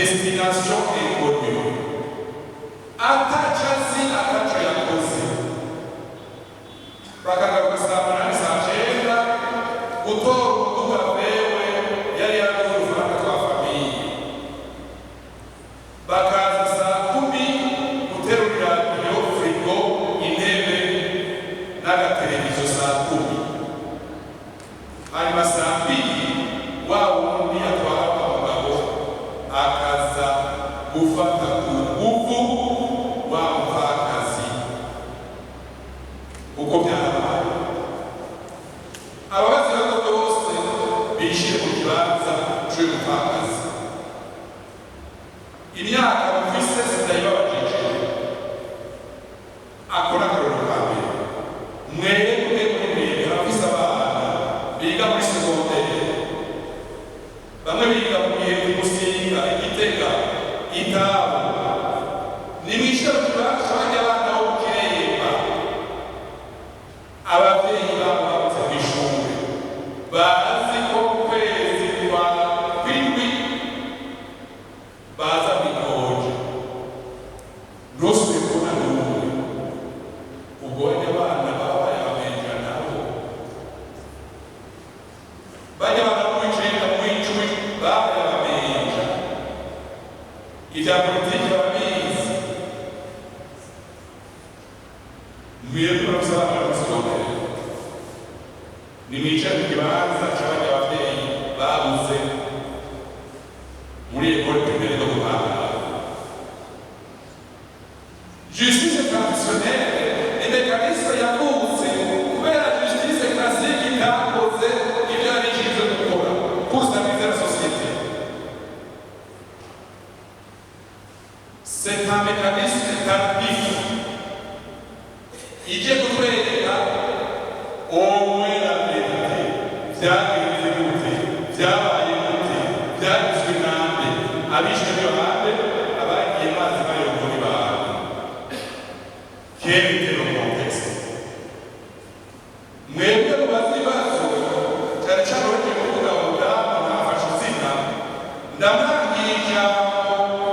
Destination inconnue, ataco azi, ataco yakoze. Bakagaruka saa 8, saa 9 gutora umuduga vewe yari yaraguze udufaranga twa famille. Bakaza saa 10 guterura iradiyo, frigo, intebe n'agateleviziyo saa 10. Hanyuma saa 2 wa wundi atwara wa mugabo akaza gufata ku nguvu wa mupfakazi. Uko byarabaye. Ababazi ibibazo byose bishire mu kibanza c'uyu mupfakazi. Imyaka mufise sindayibabajije. Akora akarorero ka mbere. Mwebwe muri mwebwe abafise abana biga muri secondaire, bamwe biga mu gihe Musinga, Igitega, Itabo, nimwishire mu kibanza c'abandi abana bo mu Kiremba, abavyeyi babo babuze kw'ishure, bazi ko mu kwezi kwa kw'indwi baza kwitoje, ntusubire kubona n'umwe. Ubwo bajya abana babaye abamenja nabo, bajya abana mu w'icenda, mu w'icumi babaye abamenja. Ibya politiki barabizi. Mwebwe murafise abana muri secondaire, nimwicare mu kibanza c'abajya abavyeyi babuze muri école primaire de Buhanga. Justice traditionnelle ni mécanisme yavutse kubera justice classique itakoze ibyo yari ishinzwe gukora pour stabiliser la société. C'est un mécanisme tardif ije kutwereka au moins la vérité: vyagenze gute, vyabaye gute, vyagizwe nande, abishwe ni bande, abagiye mazi bayobora bande, quel était le contexte. Mwebwe mubaza ibibazo, cyane cyane ugiye kuvuga umudamu ntafashe izina, ndamwangiye ijambo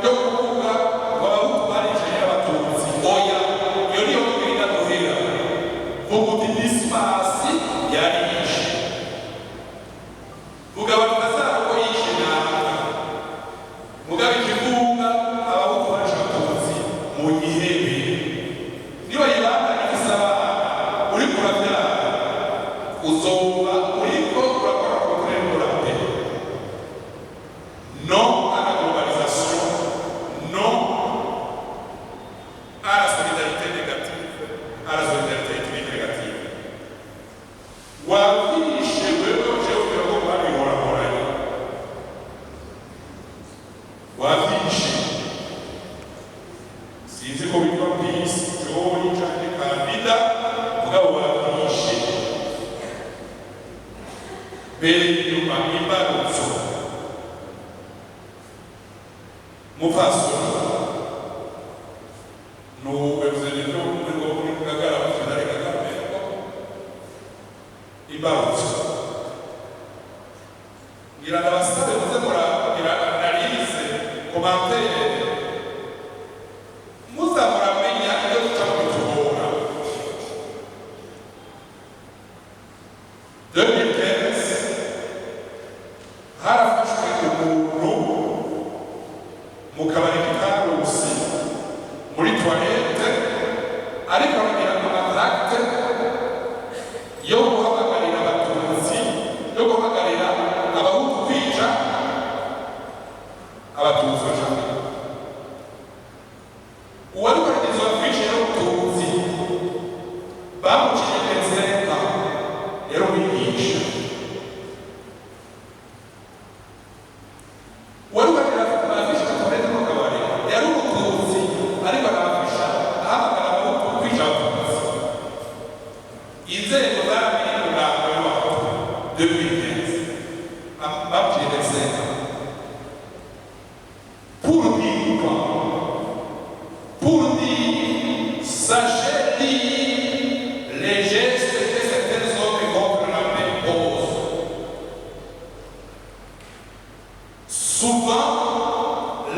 ryo kuvuga ngo Abahutu baricaye n'Abatutsi. Oya, iyo niyo twirinda duhera. Vuga uti Dismasi yari yishe, vuga Balutazaro ko yishe naka. Mugabo ikivunga Abahutu barishe Abatutsi mu gihebe, niba yibandanya ifise abana, uriko uravyara, uzoba uriko urakora contraire de la paix. Non à la globalisation, non à la solidarité négative, à la solidarité ethnique négative. Wavyishe wewe, uje kugira ngo babihorahoranye, wavyishe. Sinzi ko witwa Peace Joy canke Kandida, mugabo wavyishe. Mbere inyuma imbarutso, mupfasoni nuwevuze nibyo ngo muri Kagara finale Kagame imbarutso. Ngira ndabasabe muze muragira analyse, commentaire, muza muramenya ibyo duca mu bitugora. 2015 harafashwe umuntu mu kabari k'Ikarusi muri toilette, ariko aragira ama tracts yo guhamagarira Abatutsi, yo guhamagarira Abahutu kwica Abatutsi. Bashaka uwariko aragezwa kwica y'Abatutsi, bamuciye 25, yari umwigisha. Uwariko aragira afishe toilette mu kabari.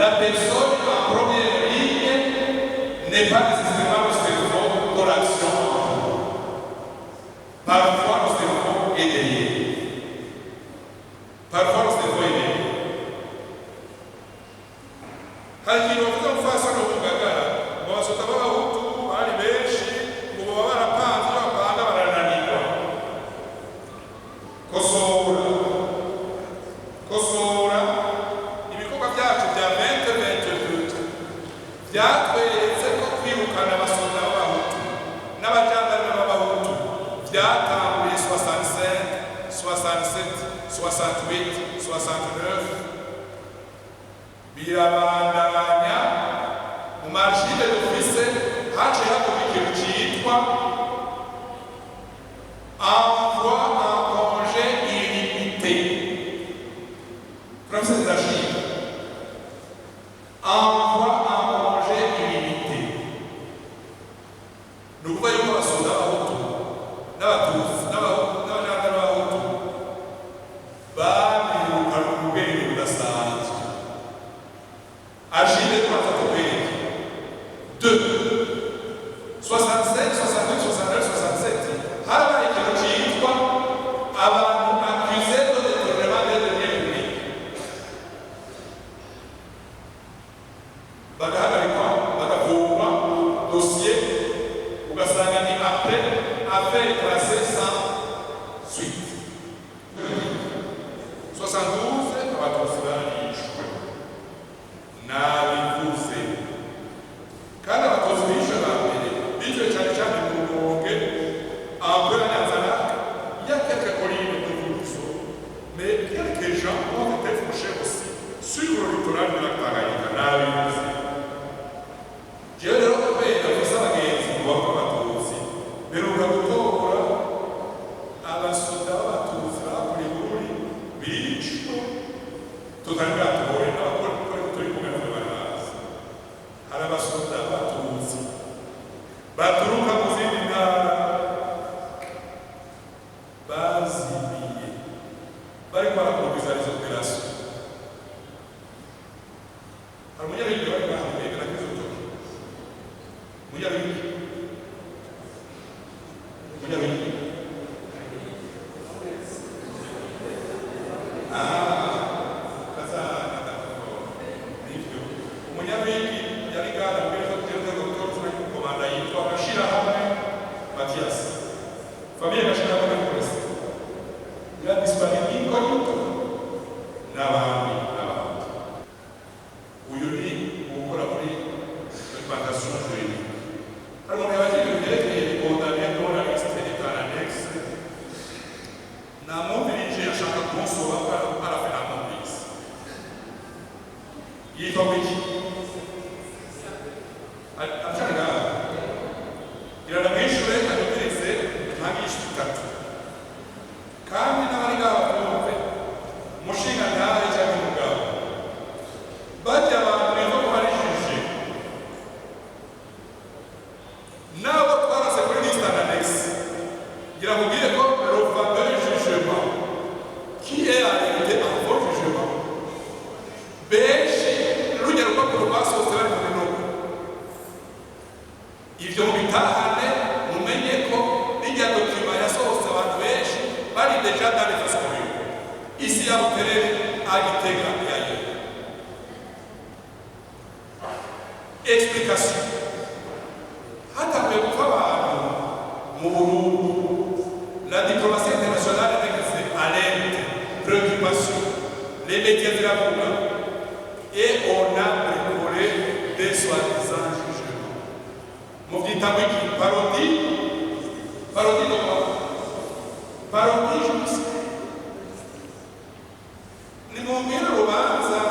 La personne en première ligne n'est pas nécessairement le cerveau de l'action. Parfois, le cerveau est derrière. Parfois, le cerveau est derrière. Hari ikintu bavuga mufasoni wo mugagara, ngo abasoda b'Abahutu bari benshi, ngo baba barapanze, iyo bapanga barananirwa. Kosora, kosora. Ibikorwa byacu bya 2022 byatweretse ko kwirukana abasoda b'Abahutu n'abajandarume b'Abahutu byatanguye 65, 67, 68, 69, birabandanya. Mu ma archives dufise haciye havuga ikintu citwa envoi en congé illimité. Turafise des archives, envoi en congé illimité. Ni ukuvuga yuko abasoda b'Abahutu n'Abatutsi n'abajandarume b'Abahutu babirukana ubwenge budasanzwe. Archive tubanza tukwereke. 2 67, 68, 69, 67, harabaye ikintu citwa abantu accusés de détournement des deniers publics bagahagarikwa, bagafungwa, dosiye ugasanga ni après affaire classée sans suite. 72, Abatutsi barishwe, nabivuze. Kandi Abatutsi bishwe ba mbere bishwe cyane cyane mu Rumonge, un peu à Nyanza-Lac. Il y a quelques collines de Vuruzo, mais quelques gens ont été fauchés aussi sur le littoral de lac Tanganyika, nabivuze. Jewe rero kubera mfise abagenzi mu bwoko bw'Abatutsi, mperuka gutora abasoda b'Abatutsi bakuriye Bururi bicwe tutari bwatore, n'abakora turi kumwe navyo bari bazi. Hari abasoda b'Abatutsi baturuka mu zindi ntara bazimiye bariko barakonduza les opérations. Hari umunyabindi bari bahambaye nakize urutoki, umunyabindi, umunyabindi. Ah, kazana, d'accord, nivyo. Umunyabindi yari ngana mbere ko tugeze docteur komanda yitwa Gashirahamwe Mathias, famille Gashirahamwe Polisi ya disparu incognito, n'abandi n'abandi. Uyu ni ukora muri documentation juridique. Hari umuntu yabajije ibintu byerekeye condamné dont la liste est en annexe. Namwumvirije ashaka kunsoba, arafe, namwumvise. Yitwa ngwiki? Aracari ngaha? Ngira ndamwishure, anyumvirize ntangishe itatu, kandi n'abari ngaha babyumve. Umushinga ntahe cyangwa umugabo, bajya abantu bitwa ko bari juge, nabo twarase kuri liste en annexe, ngira mubwire ko le fameux jugement qui est en réalité un faux jugement, benshi rujya rupapuro rwasohotse bari mu binogo. Ibyo mubitahane, mumenye ko rijya document yasohotse abantu benshi bari déjà dans les fosses communes, ici à Buterere, à Gitega et ailleurs. Explication: hatanguye gupfa abantu mu Burundi, la diplomatie internationale yategetse alerte, préoccupation, les médias ziravuga, et on a bricolé des soi-disant jugements. Muvyita ngwiki? Parodie, parodie de quoi? Parodie judiciaire. Nimumbwire urubanza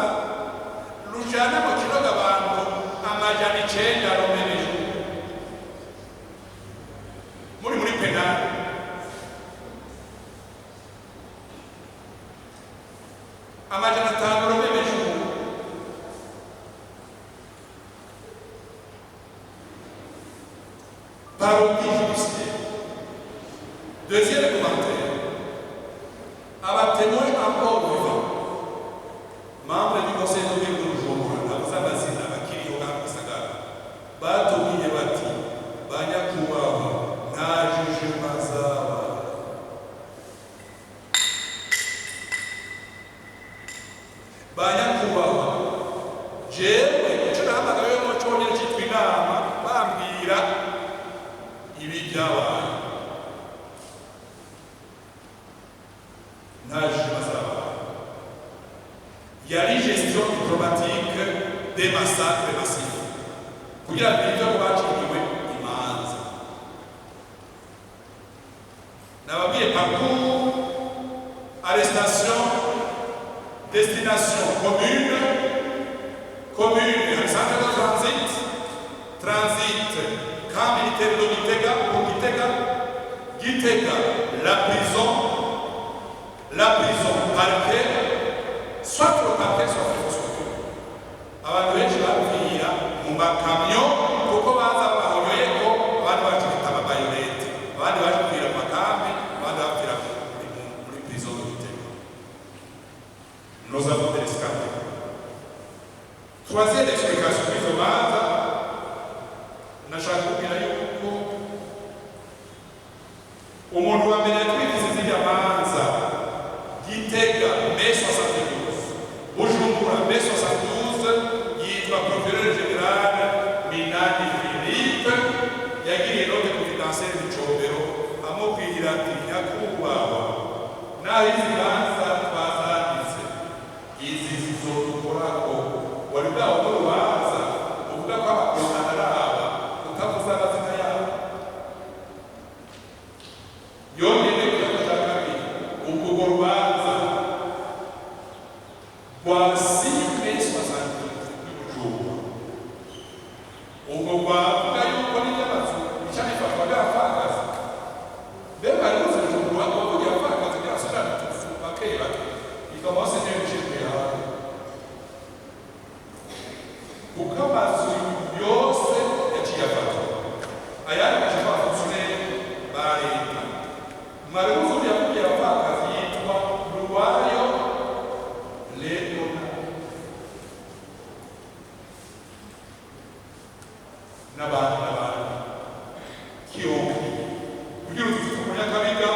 rujana mu kinogo abantu 900 romereje muri pénal. 500 romereje. Parodie judiciaire. Deuxième commentaire: aba témoins encore vivants, membre du conseil de ville de Bujumbura, navuze. Jewe ico nahamagawemo conyene citwa inama, bambwira ibi byabaye, nta jugement zabaye. Yari gestion diplomatique des massacres massifs kugira ngo ibyo baciriwe imanza. Nababwiye parcours: arrestation, destination commune, commune centre de transit, transit camp militaire de Gitega pour Gitega, Gitega la prison, la prison parquet, soit le parquet, soit le fosse. Abantu benshi bapfira mu makamyo kuko baza bahonyoye ko abandi bacubita ama baïonnettes, abandi baje gupfira mu makambi, abandi bapfira muri prison de Gitega. Nous avons des rescapés. Troisième explication y'izo manza, nashaka kubwira yuko umuntu wa mbere yatwitse ziriya manza, Gitega mai 72, Bujumbura mai 72, yitwa procureur général Minani Philippe. Yagiriye note confidentielle Micombero, amubwira ati: "Nyakubahwa, naho izi manza twazanditse, izi zizodukorako. Wari bwawe n'urubanza uvuga ko abakundana ari aba utavuze amazina yabo?" Yongeye ku kibazo cya kabiri, ubwo urwo rubanza rwa 6 mai 72 y'Ubujumbura, ubwo rwavuga yuko n'iby'amazu bica bifatwa by'abapfakazi. Mbega bari buzi Bujumbura bavuga abapfakazi byasubirana utuzu bake bake, yitwa Monseigneur Michel Muyaga, kuko amazu yose yaciye afatwa, ayandi gaca aba fonctionnaires ba leta. Mwari muzi uriya yavugiye abapfakazi? Yitwa Ruwayo Leonard n'abandi n'abandi. Kiyongi kugira utuzu tw'umunyakabiga.